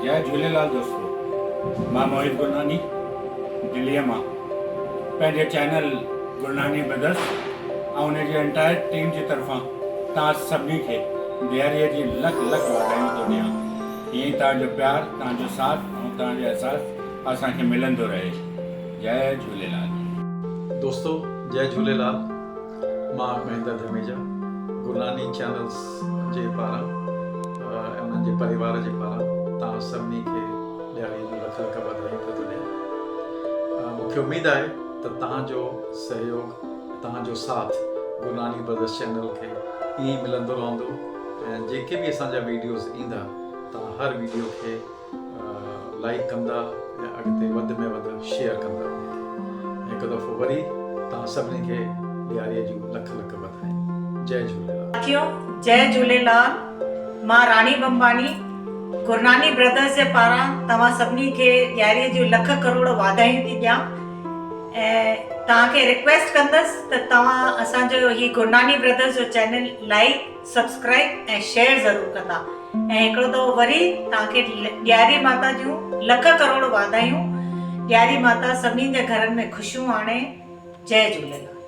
جئي جهوليلال دوستو مان موهت گرناني دليء مان پنهنجي چينل گرناني برادرس ۽ ان جي انٽائر ٽيم جي طرفان توهان سڀني کي ڏياريء جي لک لک واڌايون ٿو ڏيان ائين ئي توهان جو پيار توهان جو ساٿ ۽ توهان جو احساس اسان کي ملندو رهي جئي جهوليلال. دوستو جئي جهوليلال مان مهندر ڌميجا گرناني چينلز جي پاران ۽ انهن جي پريوار جي پاران توهان سڀني کي ڏياري جون لک لک واڌايون پيو ٿو ڏيان مون کي اميد آهي ته توهان جو سهيوگ توهان جو ساٿ گرناني برادرز چينل کي ائين ئي ملندو رهندو ۽ جيڪي به اسان جا ويڊيوز ايندا توهان هر ويڊيو کي لائيڪ ڪندا ۽ اڳتي وڌ ۾ وڌ شيئر ڪندا ان کي هڪ دفعو وري توهان سڀني کي ڏياري جون لک لک واڌايون جئي جهوليلال. ساٿيو جئي جهوليلال مان راڻي بمباڻي گرناني برادرز جي پاران توهان سڀني کي ڏياري جون لک ڪروڙ واڌايون ٿي ڏيان ۽ توهان کي رڪويسٽ ڪندس ته توهان اسان جو هي گرناني برادرز جو چينل لائيڪ سبسڪرائيب ۽ شيئر ضرور ڪندا ۽ هڪڙو دفعو وري توهان کي ڏياري ماتا جون لک ڪروڙ واڌايون ڏياري ماتا سڀني جي گهرن ۾ خوشيون آڻي جئي جهوليلال.